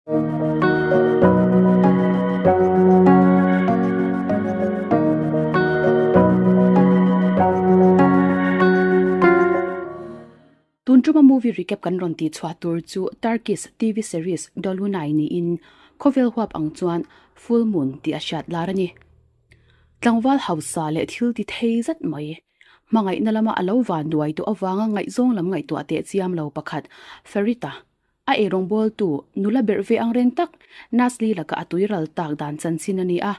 Tun tuma movie recap kan rawn tih chhuah tur chu Turkish TV series Dolunay niin khawvel huap ang chuan Full Moon tih a hriat lar a ni. Tlangval hausa leh thil ti thei zet mai. Hmangaihna lama a lo van duai tawh avanga ngaihzawng lam ngaihtuah teh chiam lo pakhat Ferita A eirawngbawltu nula berh ve ang reng tak Nasli laka a tui ral tak dan chanchin a ni a,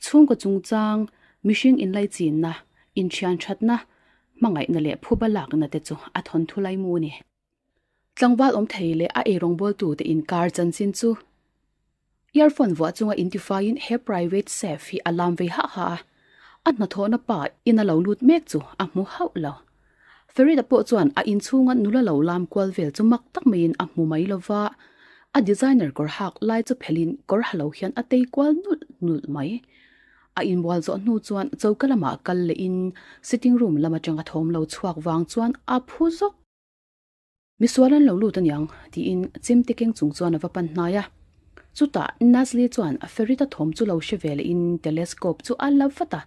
chhungkaw chungchang, mihring inlaichinna, inthian thatna, hmangaihna leh phuba lakna te chu a thawnthu laimu a ni. Tlangval awm thei leh a eirawngbawltu te inkar chanchin chu earphone vuah chunga intifaiin he private safe hi a lam vei hah hah a, a hnathawhna pa in a lo lut mek chu a hmu hauh lo. Farida pawh chuan a inchhunga nula lo lam kual vel chu mak tak maiin a hmu mai lo va, a designer kawr hak lai chu phelhin kawr ha lo hian a tei kual nulh nulh mai. A inbual zawh hnu chuan choka lamah kal lehin sitting room lam atanga thawm lo chhuak vang chuan a phu zawk. Misual an lo lut aniang, tiin chemte keng chung chuan a va pan hnai a. Chutah Nazli chuan Ferita thawm chu lo hre ve lehin telescope chu a la vat a,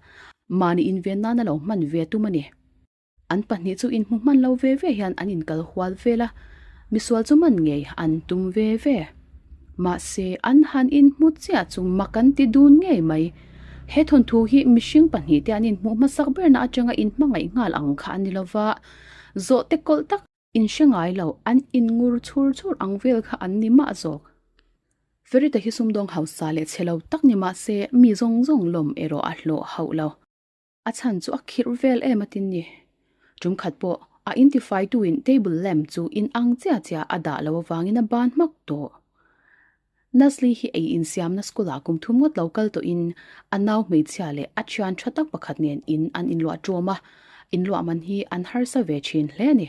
mahni inven nan a lo hman ve tum a ni. An pahnih chu inhmu hman lo ve ve hian an inkal hual vel a, misual chu man ngei an tum ve ve. Mahse, an han inhmu chiah chu mak an ti dun ngei mai. He thawnthu hi mihring pahnihte an inhmuh hmasak berna atanga inhmangaih nghal ang kha a ni lova, zawhte kawlh tak inhre ngai lo an inngur chhur chhur ang vel kha an ni mah zawk. Ferita hi sumdawng hausa leh chhe lo tak ni mah se mi zawng zawng lawm erawh a hlawh hauh lo. A chhan chu a khirh vel em a tin ni. Tum khat pawh a intifaitu-in table lamp chu in ang chiah chiah a dah lo avangin a ban hmak tawh. Nasli hi ei insiamna school-ah kum thum ngawt lo kal tawhin a nau hmeichhia leh a thian tha tak pakhat nen in an inluah ṭawm a, inluah man hi an harsa ve thin hle a ni.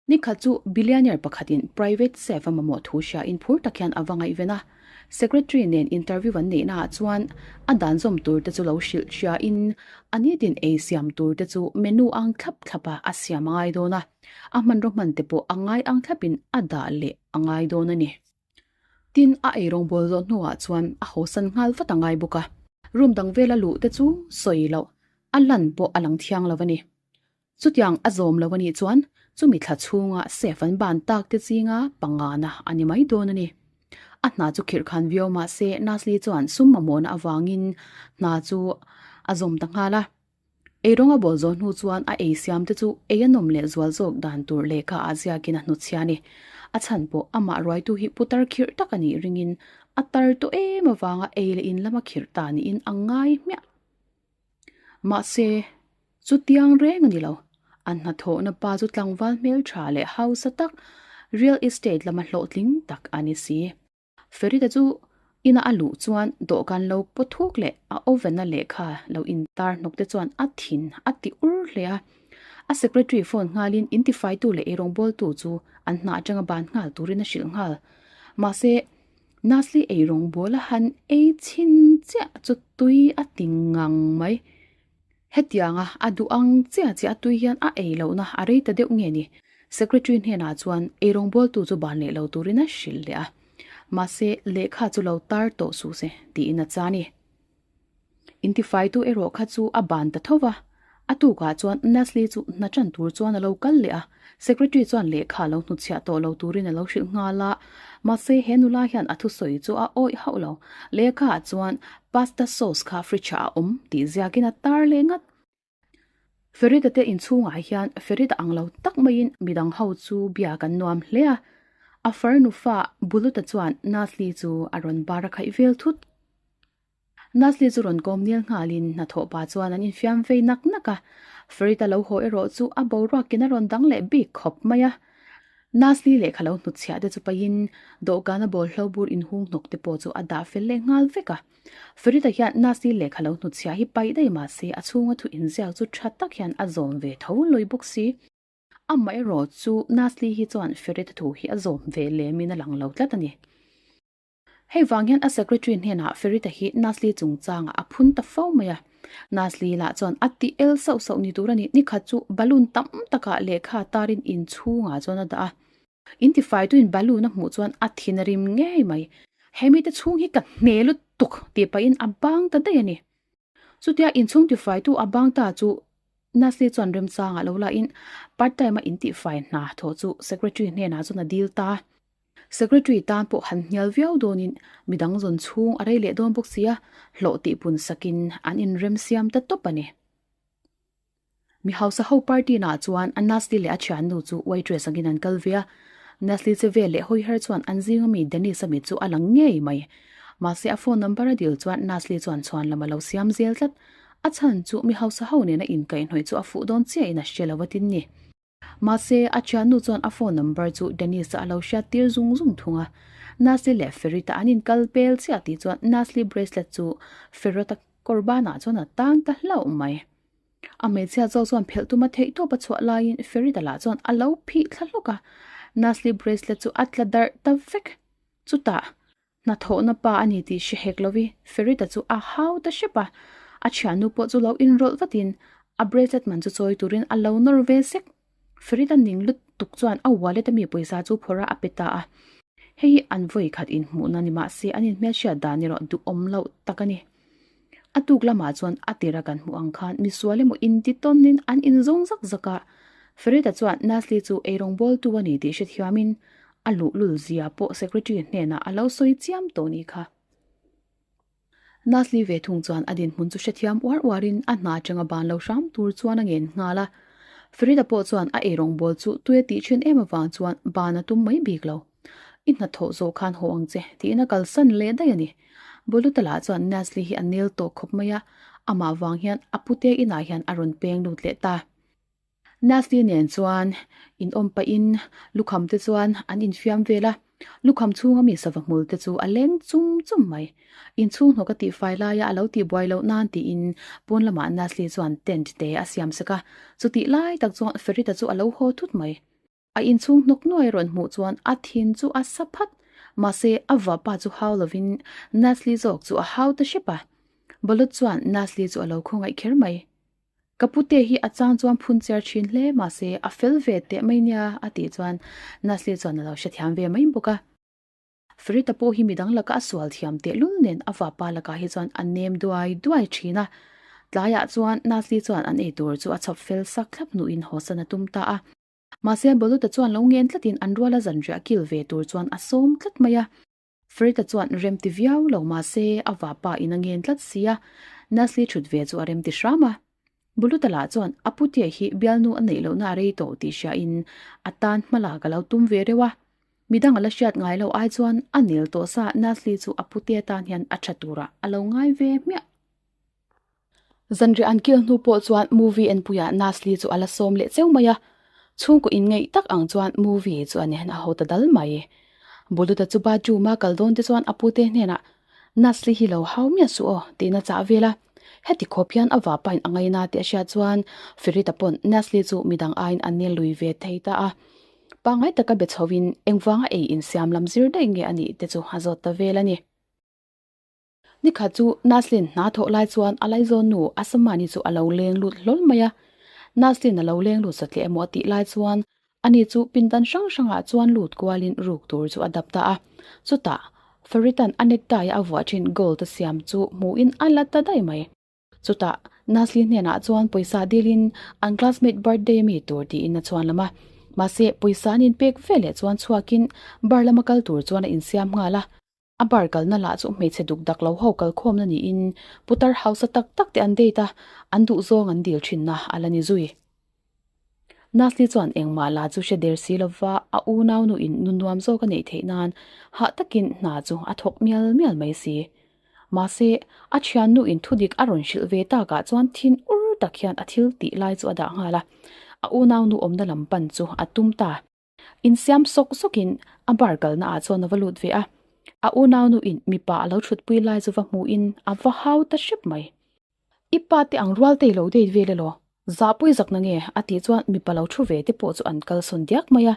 Nikhat chu billionaire pakhatin private chef a mamawh thu hriain phur tak hian a va ngaihven a, secretary nen interview an neihnaah chuan a dan zawm tur te chu lo hrilh hriain a nitin ei siam tur te chu menu ang thlap thlapa a siam a ngai dawn a, a hmanraw hman te pawh a ngai ang thlapin a dah leh a ngai dawn a ni. Tin, a eirawngbawl zawh hnuah chuan a hawsan nghal vat a ngai bawk a, room dang vela luh te chu sawi loh, a lan pawh a lang thiang lo a ni. Chutiang a zawm lo a nih chuan chumi thla chhunga safe an ban tak te zinga pangana a ni mai dawn a ni. A hna chu khirh khan viau mah se Nasli chuan sum mamawhna avangin hna chu a zawm ta nghal a. Eirawng a bawl zawh hnu chuan a ei siam te chu ei a nawm leh zual zawk dan tur lehkha ah ziakin a hnutchhia a ni. A chhan pawh amah ruaitu hi putar khirh tak a nih ringin a tar tawh em avanga ei leh in lama khirh ta niin a ngai hmiah. Mahse, chutiang reng a ni lo. An hnathawhna pa chu tlangval hmeltha leh hausa tak, real estate lama hlawhtling tak a ni si. Ferita chu ina a luh chuan dawhkan lo paw thuk leh a oven-a lehkha lo intar hnawk te chuan a thin a ti ur hle a. A secretary phone nghalin intifaitu leh eirawngbawltu chu an hna atanga ban nghal turin a hrilh nghal. Mahse, Nasli eirawngbawl a han ei chhin chiah chu tui a ti ngang mai. Hetianga a duh ang chiah chiah a tui hian a ei lohna a rei ta deuh nge ni? Secretary hnenah chuan eirawngbawltu chu ban leh lo turin a hrilh leh a. Mahse, lehkha chu lo tar tawh suh se tiin a cha a ni. Intifaitu erawh kha chu a ban ta tho va, a tukah chuan Nasli chu hna tan tur chuan a lo kal leh a, Secretary chuan lehkha lo hnutchhiah tawh lo turin a lo hrilh nghal a, mahse he nula hian a thusawi chu a awih hauh lo, lehkhaah chuan pasta sauce kha fridge-ah a awm tih ziakin a tar leh ngat. Ferita te inchhungah hian Ferita ang lo tak maiin midang ho chu bia kan nuam hle a, a farnu fa Buluta chuan Nasli chu a rawn bar a khaih vel thut. Nasli chu rawn kawm nil nghalin hnathawh pa chuan an infiam vei nak nak a, Ferita lo haw erawh chu a boruakin a rawn dang leh bik khawp mai a. Nasli lehkha lo hnutchhiah te chu pahin dawhkana bawlhlo bur inhung hnawk te pawh chu a dah fel leh nghal vek a. Ferita hian Nasli lehkha lo hnutchhiah hi paih daih mah se a chhunga thu inziak chu tha tak hian a zawm ve tho lawi bawk si. Amaherawh chu Nasli hi chuan Ferita thu hi a zawm ve lemin a lang lo tlat a ni. Hei vang hian a secretary hnenah Ferita hi Nasli chungchangah a phun ta fo mai a. Nasli lah chuan a ti el sauh sauh ni tur a ni. Nikhat chu balloon tam takah lehkha tarin inchhungah chuan a dah a. Intifaitu in balloon a hmuh chuan a thin a rim ngei mai. He mite chhung hi ka hne lutuk tih pahin a bang ta daih a ni. Chutia inchhung tifaitu a bang ta chu Nasli chuan remchangah lo lahin part time a intihfai hna thawh chu secretary hnenah chuan a dil ta. Secretary tan pawh han hnial viau dawnin midang zawn chhung a rei leh dawn bawk sia, hlawh tihpun sakin an inremsiam ta tawp a ni. Mi hausa ho party naah chuan Nasli leh a thiannu chu waitress angin an kal ve a, Nasli che vel leh hawiher chuan an zinga mi Dennis-a mit chu a lang ngei mai. Mahse a phone number a dil chuan Nasli chuan chhuan lam a lo siam zel tlat. A chhan chu mi hausa ho nena inkaihhnawih chu a fuh dawn chiahin a hre lo a tin ni. Mahse a thiannu chuan a phone number chu Dennis-a a lo hriat tir zung zung thung a. Nasli leh Ferita an inkal pel chiah tih chuan Nasli bracelet chu Ferota kawr banah chuan a tang ta hlauh mai. A hmeichhia zawk chuan phelh tuma theihtawp a chhuah laiin Ferita lah chuan a lo phih thla hlawk a, Nasli bracelet chu a tla darh ta vek. Chutah hnathawhna pa a ni tih hre hek lovi Ferita chu a hau ta hrep a, a thiannu pawh chu lo inrawlh vatin a bracelet man chu chawi turin a lo nawr ve sek. Ferita ning lutuk chuan a wallet a mi pawisa chu phawrh a a pe ta a, hei hi an vawi khat inhmuhna ni mahse an inhmelhriat dan erawh duhawm loh tak a ni. A tuk lamah chuan a tira kan hmuh ang khan misual emaw inti tawnin an inzawng zak zak a, Ferita chuan Nasli chu eirawng bawltu a ni tih hrethiamin a luhlul zia pawh secretary hnenah a lo sawi chiam tawh ni kha. Nasli ve thung chuan a dinhmun chu hrethiam uar uarin a hna atanga ban lo hram tur chuan a ngen nghal a. Farida pawh chuan a eirawng bawl chu tui a tih thin em avang chuan ban a tum mai bik lo. I hnathawh zawh khan haw ang che tiin a kalsan leh daih a ni. Boluta lah chuan Nasli hi a nel tawh khawp mai a, amah vang hian a pute inah hian a rawn peng lut leh ta. Nasli nen chuan in awm pahin lukham te chuan an infiam vel a, lukham chhunga mi sava hmul te chu a leng chum chum mai. Inchhung hnawk a tihfai laia a lo tihbuai loh nan tiin pawn lamah Nasli chuan tent te a siam sak a, chutih lai tak chuan Ferita chu a lo haw thut mai. A inchhung hnawk nuai rawn hmuh chuan a thin chu a sa phat, mahse a vapa chu hau lovin Nasli zawk chu a hau ta hrep a. Balut chuan Nasli chu a lo khawngaih kher mai. Ka pute hi a chang chuan phun cher thin hle mahse a fel ve teh mai nia a tih chuan Nasli chuan a lo hrethiam ve mai bawk a. Farita pawh hi midang laka a sual thiam teh lul nen a vapa lakah hi chuan a nem duai duai thin a. Tlaiah chuan Nasli chuan an eitur chu a chhawp fel sak thlap hnuin hawsan a tum ta a. Mahse Boluta chuan lo ngen tlatin an ruala zanriah kil ve tur chuan a sawm tlat mai a. Freda chuan rem ti viau lo mahse a vapa in a ngen tlat sia, Nasli thut ve chu a rem ti hram a. Buluta lah chuan a putea hi bialnu a neih lohna a rei tawh tih hria in a tan hma lak a lo tum ve reuh a. Midang a la hriat ngai loh ai chuan a nel tawh sa Nasli chu a putea tan hian a tha turah a lo ngai ve hmiah. Zanriah an kil hnu pawh chuan movie enpuiah Nasli chu a la sawm leh cheu mai a, chhungkaw inngeih tak ang chuan movie chu a nen a ho ta dal mai. Buluta chu bathroom a kal dawn te chuan a pute hnenah Nasli hi lo hau miah suh aw tiin a chah vel a, heti khawp hian a vapain a ngaina tih a hriat chuan Firita pawn Nasli chu midang aiin a nel lui ve thei ta a. Pangngai taka be chhoin engvanga ei insiam lam zir daih nge a nih te chu a zawt ta vel a ni. Nikhat chu Naslin hna thawh lai chuan a laizawn nu Asamani chu a lo leng lut hlawl mai a. Naslin a lo leng lut satliah emaw a tih lai chuan ani chu pindan hrang hrangah chuan lut kualin ruk tur chu a dap ta a. Chutah Faritan a necktie a vuah thin gold a siam chu hmuhin a la ta daih mai. Chutah Nasli hnenah chuan pawisa dilin an classmate birthday ami tur tiin a chhuan lam a. Mahse pawisa an inpek veleh chuan chhuakin bar lama kal tur chuan a insiam nghal a. A bar kalna lah chu hmeichhe duk dak lo ho kalkhawmna niin putar hausa tak tak te an date a, an duhzawng an dil thinna a la ni zui. Nasli chuan engmah la chu hre der si lova a unau nuin nu nuam zawk a neih theih nan hah takin hna chu a thawk mial mial mai si. Mahse, a thian nuin thudik a rawn hrilh ve takah chuan thin ur tak hian a thil tih lai chu a dah nghal a, a unau nu awmna lam pan chu a tum ta. Insiam sawk sawkin a bar kalna ah chuan a va lut ve a, a unaunu in mipa a lo thutpui lai chu va hmuhin a va hau ta hrep mai. I pa te ang rual te i lo date vel elaw? Zahpui zak na nge? a tih chuan mipa lo thu ve te pawh chu an kalsawn diak mai a.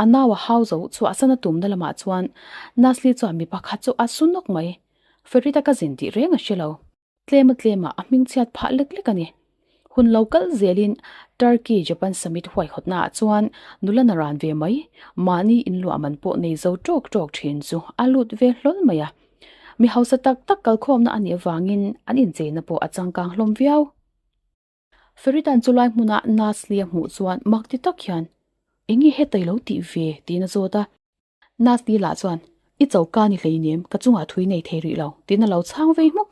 A nau a hau zo chhuahsan a tumna lamah chuan Nasli chuan mipa khat chu a su nawk mai. Ferita ka zin tih reng a hre lo. Tlema tlemah a hmingchhiat phah lek lek a ni. Hun lo kal zelin Turkey-Japan Summit huaihawtnaah chuan nula naran ve mai, mahni inluah man pawh nei zo tawk tawk thin chu a lut ve hlawl mai a. Mi hausa tak tak kalkhawmna a nih avangin an incheina pawh a changkang hlawm viau. Feritan chulai hmuna Nasli a hmuh chuan mak ti tak hian, Enge heta i lo tih ve? tiin a zawt a. Nasli lah chuan, I choka ni hleinem, ka chungah thui nei thei rih lo, tiin a lo chhang vei hmuk.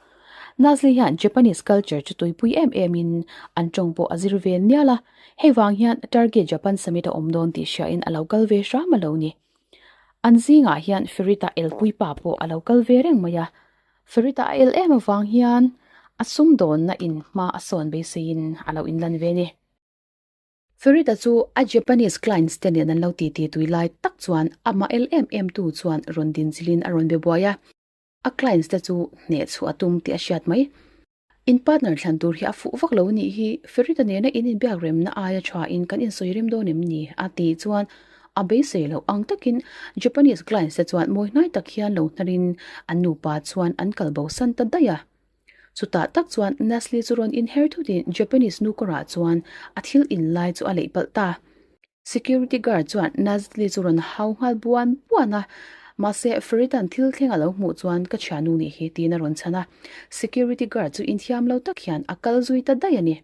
Nasli hian Japanese culture chu tuipui em emin an tawng pawh a zir ve nial a, hei vang hian Turkey-Japan summit a awm dawn tih hriain a lo kal ve hram a lo ni. An zingah hian Ferita elpui pa pawh a lo kal ve reng mai a, Ferita a el em avang hian a sumdawnna in hma a sawn beiseiin a lo inlan ve ni. Ferita chu a Japanese clients te nen an lo titi tui lai tak chuan amah el em em tu chuan rawn dinchilhin a rawn be buai a, a clients te chu hneh chhuah a tum tih a hriat mai. In partner thlan tur hi a fuh vak lo nih hi, Ferita nena in inbiak remna aia tha in kan insawi rem dawn em ni? a tih chuan a beisei loh ang takin Japanese clients te chuan mawi hnai tak hian lo hnarin an nupa chuan an kal bo san ta daih a. Chutah tak chuan Nestle chu rawn inher thutin Japanese nu kawrah chuan a thil in lai chu a leih palh ta. Security guard chuan Nazli chu rawn hau nghal buan buan a, mahse Faridan thil thleng a lo hmuh chuan ka thiannu nih hi tiin a rawn chhan a, security guard chu inthiam lo tak hian a kal zui ta daih a ni.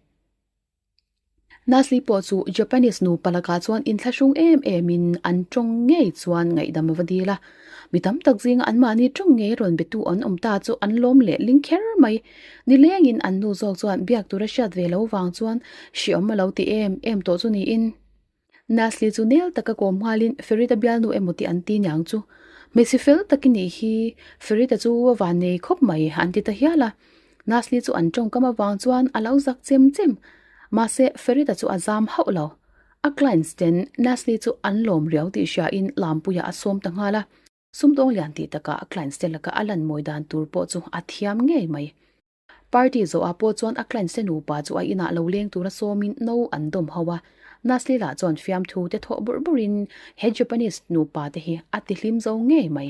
Nazli pawh chu Japanese nupa lakah chuan inthlahrung em em in an tawng ngei chuan ngaihdam a va dil a, mi tam tak zinga anmahni tawng ngei rawn betu an awm ta chu an lawm leh ling kher mai. Nilengin an nu zawk chuan biak tura hriat ve lo vang chuan hriawm a lo ti em em tawh chu niin. Nasli chu nel taka kawm nghalin Ferita bialnu emaw tih an ti niang chu. Hmeichhe fel tak i nih hi, Ferita chu a van nei khawp mai an ti ta hial a. Nasli chu an tawngkam avang chuan a lo zak chem chem. Mahse Ferita chu a zam hauh lo. A clients ten Nasli chu an lawm riau tih hriain Lampuiah a sawm ta nghal a. Sumdawng lian tih takah a clients te laka a lan mawi dan tur pawh chu a thiam ngei mai. Party zawhah pawh chuan a clients te nupa chu a inah lo leng tura sawmin no an dawm ho a, Nasli lah chuan fiamthu te thawh burh burhin he Japanese nupa te hi a ti hlim zo ngei mai.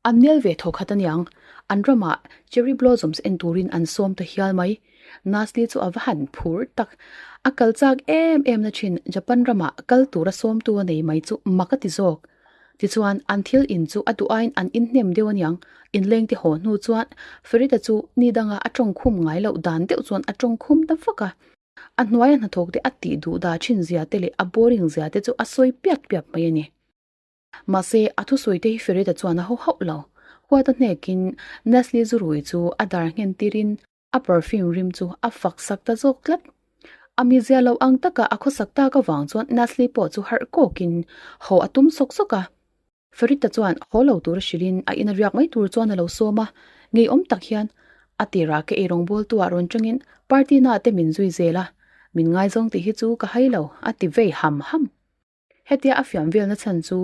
An nel ve thaw khat aniang, an ramah cherry blossoms en turin an sawm ta hial mai. Nasli chu a va han phur tak. A kal chak em em na thin Japan ramah kal tura sawmtu a nei mai chu mak a ti zawk. Tichuan, an thil in chu a duh aiin an inhnem deuh aniang. Inleng te haw hnu chuan Farida chu ni danga a tawngkhum ngai loh dan deuh chuan a tawngkhum ta vak a. A hnuaia hnathawk te a tih duh dah thin zia te leh a boring zia te chu a sawi piap piap mai a ni. Mahse, a thusawi te hi Farida chuan a haw hauh lo. Huat a hnekin Nestle zurui chu a dar nghen tirin A perfume rim chu a fak sak ta zawk tlat. A mizia lo ang taka a khawsak tak avang chuan Nasli pawh chu harh kawkin haw a tum sawk sawk a. Farita chuan haw lo tur a hrilhin a ina riak mai tur chuan a lo sawm a, ngeiawm tak hian a tirah ka eirawng bawltuah rawn tangin party na te min zui zel a, min ngaizawng tih hi chu ka hai lo a ti vei ham ham. Hetia a fiam velna chhan chu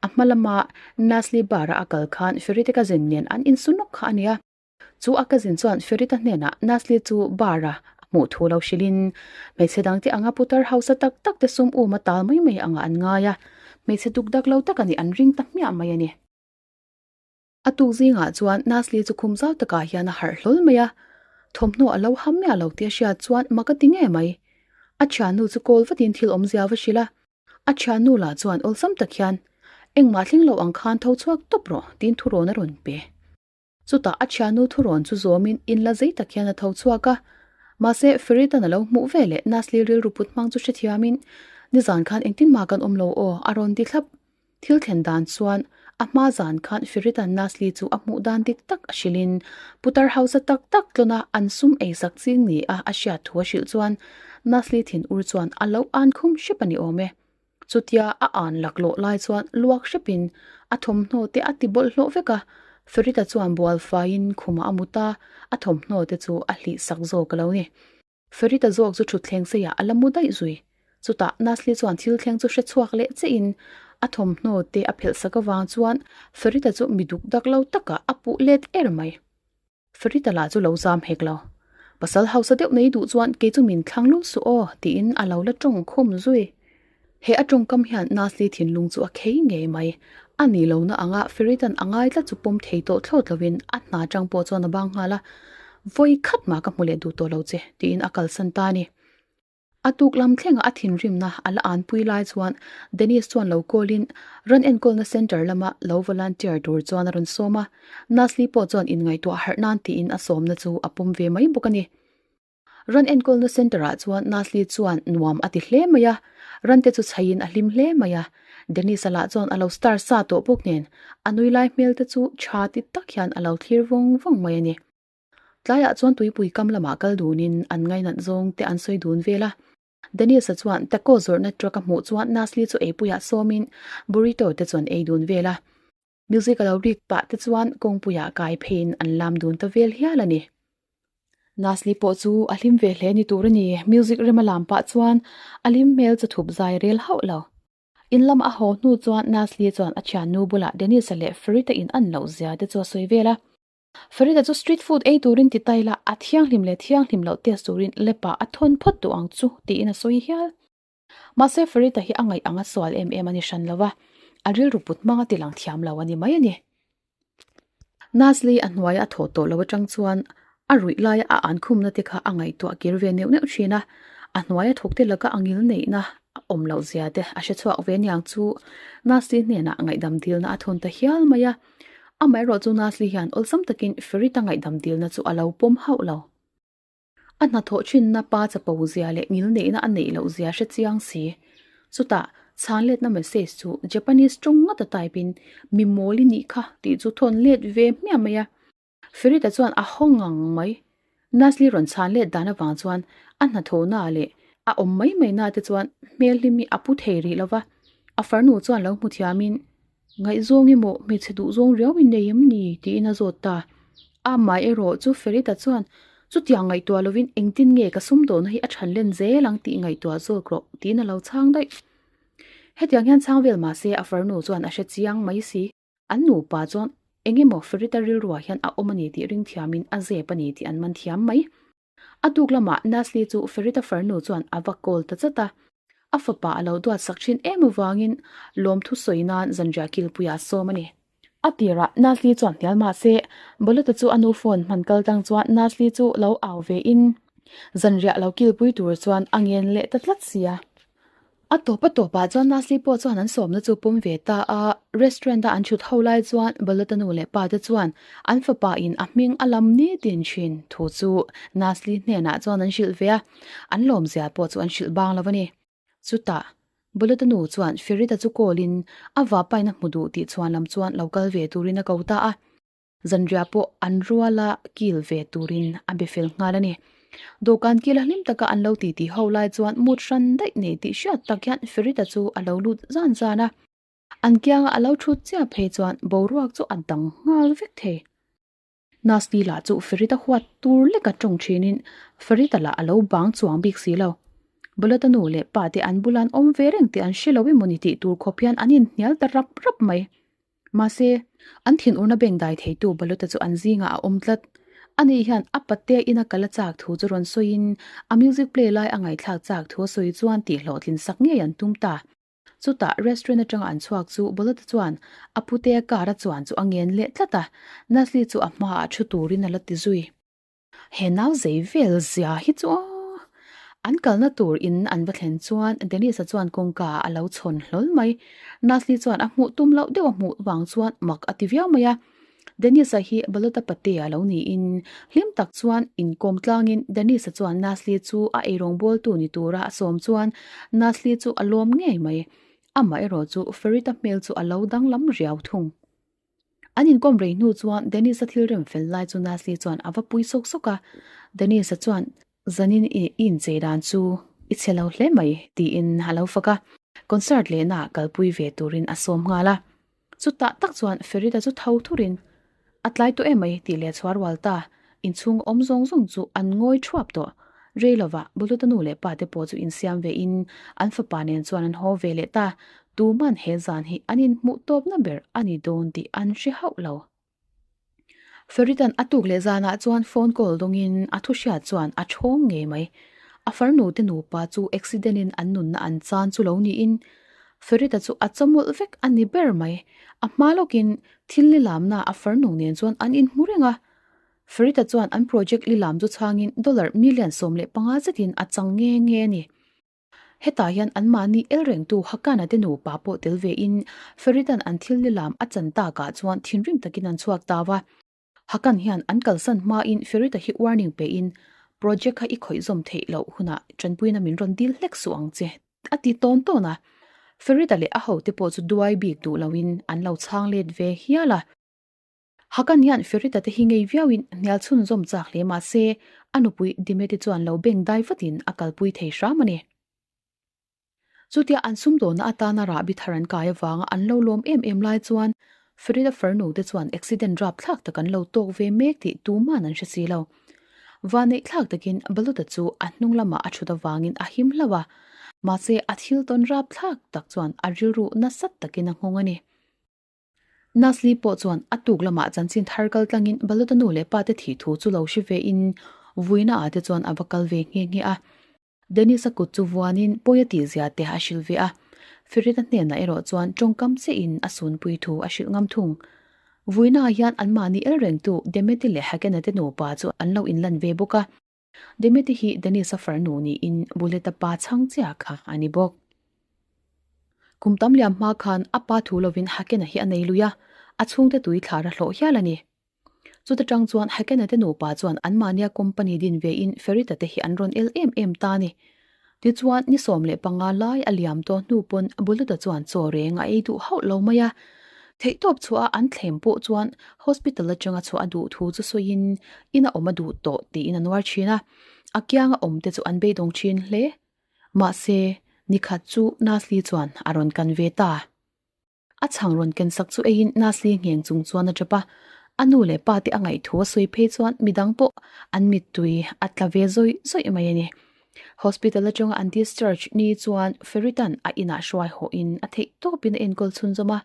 a hma lama Nasli bar a a kal khan Farita cousin nen an insu nawk kha a nia. Chu a cousin chuan Ferita hnenah Nasli chu bar a hmuh thu lo hrilhin, hmeichhe dangte anga putar hausa tak tak te sum um a tal mai mai angah an ngai a, hmeichhe duk dak lo tak a nih an ring ta hmiah mai a ni. A tuk zingah chuan Nasli chu khum zau takah hian a harh hlawl mai a, thawmhnaw a lo ham miah lo tih a hriat chuan mak a ti ngei mai. A thiannu chu kawl vatin thil awmzia va hrilh a, a thiannu lah chuan awlsam tak hian, Engmah thleng lo ang khan tho chhuak tawp rawh, tiin thurawn a rawn pe. Chutah a thiannu thurawn chu zawmin in la zei tak hian a tho chhuak a. Mahse, Feritan a lo hmuh ve leh Nasli rilru put hmang chu hrethiamin, Nizan khan engtin mah kan awm lo aw, a rawn ti thlap. Thil thlen dan chuan a hma zan khan Feritan Nasli chu a hmuh dan dik tak a hrilhin, putar hausa tak tak tlawna an sum ei sak ching ni a a hriat thu a hrilh chuan Nasli thinur chuan a lo an khum hrep a ni awm e. Chutia a an laklawh lai chuan luak hrepin a thawmhnaw te a ti bawlhhlawh vek a, Ferita chuan bual faiin khumah a mut a, a thawmhnaw te chu a hlih sak zawk a lo ni. Ferita zawk chu thutthleng seiah a la mu daih zui. Chutah Nasli chuan thil thleng chu hre chhuak leh chiahin a thawmhnaw te a phelh sak avang chuan Ferita chu mi duk dak lo takah a puh let er mai. Farita lah chu lo zam hek lo. Pasal hausa deuh nei duh chuan kei chu min thlang lul suh aw tiin a lo la tawng khum zui. He a tawngkam hian Nasli thinlung chu a khei ngei mai. A nih lohna anga Faritan a ngai tlat chu pawm thei tawh thlawt lovin a hna tang pawh chuan a bang nghal a. Vawi khat mah ka hmu leh duh tawh lo che, tiin a kalsan ta a ni. A tuk lam thlenga a thinrimna a la anpui lai chuan Dennis chuan lo call in ran enkawlna centre lama lo volunteer tur chuan a rawn sawm a, Nasli pawh chuan inngaihtuah harh nan tiin a sawmna chu a pawm ve mai bawk a ni. Ran enkawlna centre ah chuan Nasli chuan nuam a ti hle mai a, ran te chu chhaiin a hlim hle mai a, Dennis-a lah chuan a lo star sa tawh bawk nen a nui lai hmel te chu tha ti tak hian a lo thlir vawng vawng mai a ni. Tlaiah chuan tuipui kam lamah kal dunin an ngainat zawng te an sawi dun vel a. Dennis-a chuan taco zawrhna truck a hmuh chuan Nasli chu eipuiah sawmin burrito te chuan ei dun vel a. Music a lo rik pah te chuan kawngpuiah kai pheiin an lam dun ta vel hial a ni. Nasli pawh chu a hlim ve hle ni tur a ni. Music rem a lam pah chuan a hlim hmel chu thup zai rel hauh lo. In lam a haw hnu chuan Nasli chuan a thiannu bulah Dennis-a leh Ferita in an loh zia te chu a sawi vel a. Farida chu street food ei turin ti ta ila, a thianghlim leh thianghlim loh test turin lap ah a thawn phawt duh ang chu tiin a sawi hial. Mahse Farida hi a ngaih ang a sual em em a ni hran lo va, a rilru put hmang a ti lang thiam lo a ni mai a ni. Nazli a hnuaia a thawh tawh lo atang chuan a ruih laia a ankhumna te kha a ngaihtuah kir ve neuh neuh thin a, a hnuaia thawkte laka a ngil neihna a awm loh zia te a hre chhuak ve niang chu Nazli hnenah ngaihdam dilna a thawn ta hial mai a. Amaherawh chu Nasli hian awlsam takin Ferita ngaihdam dilna chu a lo pawm hauh lo. A hnathawh thinna pa chapo zia leh ngil neihna a neih loh zia hre chiang si. Chutah, chhanletna message chu Japanese tawng ngata type in mi mawl i nih kha tih chu thawn let ve hmiah mai a. Ferita chuan a haw ngang mai. Nasli rawn chhan let dan avang chuan a hnathawhna leh a awm mai mai na te chuan hmel hlim hi a pu thei rih lo va. A farnu chuan lo hmu thiamin, Ngaihzawng emaw hmeichhe duhzawng riau in nei em ni? tiin a zawt ta. Amah erawh chu Ferita chuan, Chutiang ngaihtuah lovin engtin nge ka sumdawhna hi a than len zel ang tih ngaihtuah zawk rawh, tiin a lo chhang daih. Hetiang hian chhang vel mahse a farnu chuan a hre chiang mai si. An nupa chuan eng emaw Ferita rilruah hian a awm a ni tih ring thiamin a zep a ni tih an man thiam mai. A tuk lamah Nasli chu Ferita farnu chuan a va call ta chat a. A fapa a lo duat sak thin em avangin lawmthu sawi nan zanriah kilpuiah a sawm a ni. A tirah Nasli chuan hnial mah se, Bolota chu a nu phone hman kal tang chuan Nasli chu lo au ve in zanriah lo kilpui tur chuan a ngen leh ta tlat sia. A tawp a tawpah chuan Nasli pawh chuan an sawmna chu pawm ve ta a, restaurant a an thut ho lai chuan Balata nu leh pa te chuan an fapa in a hming a lam nitin thin thu chu Nasli hnenah chuan an hrilh ve a, an lawmzia pawh chu an hrilh bang lo a ni. Chutah Balata nu chuan Ferita chu call in a vapaina hmu duh tih chhuan lam chuan lo kal ve turin a ko ta a. Zanriah pawh an ruala kil ve turin a be fel nghal a ni. Dawhkan kila hlim taka an lo titi ho lai chuan mut hran daih nei tih hriat tak hian Ferita chu a lo lut zan zan a. An kianga a lo thut chiah phei chuan boruak chu a dang nghal vek thei. Nasty lah chu Ferita huat tur leka tawng thinin Ferita lah a lo bang chuang bik si lo. Bulata nu leh pa te an bula an awm ve reng tih an hre lo emaw ni tih tur khawp hian an inhnial ta rap rap mai. Mahse, an thinurna beng dai theitu Baluta chu an zingah a awm tlat. Ani hian a patea ina kal a chak thu chu rawn sawiin a music play lai a ngaihthlak chak thu a sawi chuan tihhlawhtlin sak ngei an tum ta. Chutah restaurant atanga an chhuak chu Baluta chuan a putea car a chuan chu a ngen leh tlat a, Nasli chu a hmaah thu turin a la ti zui. He nau zei vel zia hi chu aw! An kalna tur in an va thlen chuan Dennis-a chuan kawngka a lo chhawn hlawl mai. Nasli chuan a hmuh tum loh deuh a hmuh vang chuan mak a ti viau mai a. Dennis-a hi Balota Pate-a lo niin hlim tak chuan inkawm tlangin Dennis-a chuan Nasli chu a eirawngbawltu ni tura a sawm chuan Nasli chu a lawm ngei mai. Amaherawh chu Ferita hmel chu a lo danglam riau thung. An inkawm rei hnu chuan Dennis-a thil rem fel lai chu Nasli chuan a va pui sawk sawk a. Dennis-a chuan, Zanin i inchei dan chu i chhe lo hle mai, tiin a lo fak a. Concert lehna kalpui ve turin a sawm nghal a. Chutah tak chuan Ferita chu tho thurin, A tlai tawh em mai, tih leh chhuar rual ta. Inchhung awm zawng zawng chu an ngawi thuap tawh. Rei lovah Buluta nu leh pa te pawh chu insiam ve in an fapa nen chuan an haw ve leh ta. Tuman he zan hi an inhmuh tawpna ber a ni dawn tih an hre hauh lo. Feritan a tuk leh zanah chuan phone call dawngin a thu hriat chuan a thawng ngei mai. A farnu te nupa chu accident in an nunna an chan chu lo niin Ferita chu a chawmawlh vek a ni ber mai. A hma lawkin thil ni lamna a farnu nen chuan an inhmu reng a. Farida chuan an project lilam chu chhangin dollar million 15 zetin a chang nge nge a ni. Hetah hian anmahni el rengtu Hakana te nupa pawh tel vein Faridan an thil lilam a chan takah chuan thinrim takin an chhuak ta va. Hakan hian an kalsan hmain Ferita hi warning pein project kha i khawih zawm theih loh hunah tanpuina min rawn dil hlek suh ang che a ti tawn tawn a. Ferita leh a hote pawh chu duai bik duh loin an lo chhang let ve hial a. Hakan hian Ferita te hi ngei viauin hnial chhunzawm chak hle mah se a nupui Dimeti chuan lo beng dai vatin a kalpui thei hram a ni. Chutia an sumdawhna atana rahbi thar an kai avanga an lo lawm em em lai chuan Farida farnu te chuan accident rapthlak tak an lo tawk ve mek tih tuman an hre si lo. Vanneih thlak takin Baluta chu a hnung lamah a thut avangin a him hlauh a, mahse a thil tawn rapthlak tak chuan a rilru nasat takin a nghawng a ni. Nasli pawh chuan a tuk lamah chanchin thar kal tlangin Baluta nu leh pa te thih thu chu lo hre ve in vuina ah te chuan a va kal ve nghe nghe a. Dennis-a kut chu vuanin pawi a tih zia te a hrilh ve a, Ferita hnenah erawh chuan tawngkam chiahin a sunpui thu a hrilh ngam thung. Vuinaah hian anmahni el rengtu Demeti leh Hakena te nupa chu an lo inlan ve bawk a. Demeti hi Dennis-a farnu niin Bullet-a pa chhang chiah kha a ni bawk. Kum tam liam hma khan a pa thu lovin Hakena hi a nei lui a, a chhungte tui thlar a hlawh hial a ni. Chuta tang chuan Hakena te nupa chuan anmahnia company din ve in Ferita te hi an rawn el em em ta a ni. Tichuan ni 15 lai a liam tawh hnu pawn Buluta chuan chaw reng a ei duh hauh lo mai a. Theihtawp chhuah a an thlem pawh chuan hospital atanga chhuah a duh thu chu sawiin in a awm a duh tawh tiin a nuar thin a. A kianga awm te chu an beidawng thin hle. Mahse, nikhat chu Nasli chuan a rawn kan ve ta. A chhang rawn ken sak chu eiin Nasli ngheng chung chuan a tap a, a nu leh pa te a ngaihthu a sawi phei chuan midang pawh an mittui a tla ve zawih zawih mai a ni. Hospital atanga an discharge ni chuan Feritan a inah hruai hawhin a theih tawpin a enkawl chhunzawm a,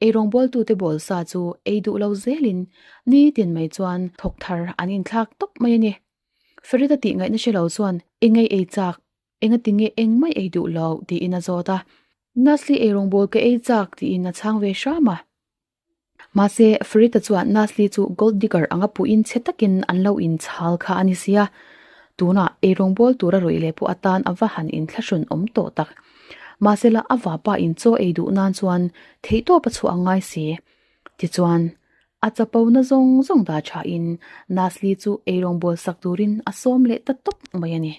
eirawngbawltute bawl sa chu ei duh lo zelin nitin mai chuan thawk thar an inthlak tawp mai a ni. Ferita tih ngaihna hre lo chuan engei ei chak Engati nge engmah ei duh lo? tiin a zawt a. Nasli eirawngbawl ka ei chak tiin a chhang ve hram a. Mahse, Farida chuan Nasli chu gold digger anga puhin chhe takin an lo inchhal kha a ni sia. Tunah eirawngbawl tura rawih leh pawh atan a va han inthlahrun awm tawh tak. Mahsela a vapa in chaw ei duh nan chuan theihtawp a chhuah a ngai si. Tichuan, a chapo na zawng zawng dah thain Nasli chu eirawngbawl sak turin a sawm leh ta tawp mai a ni.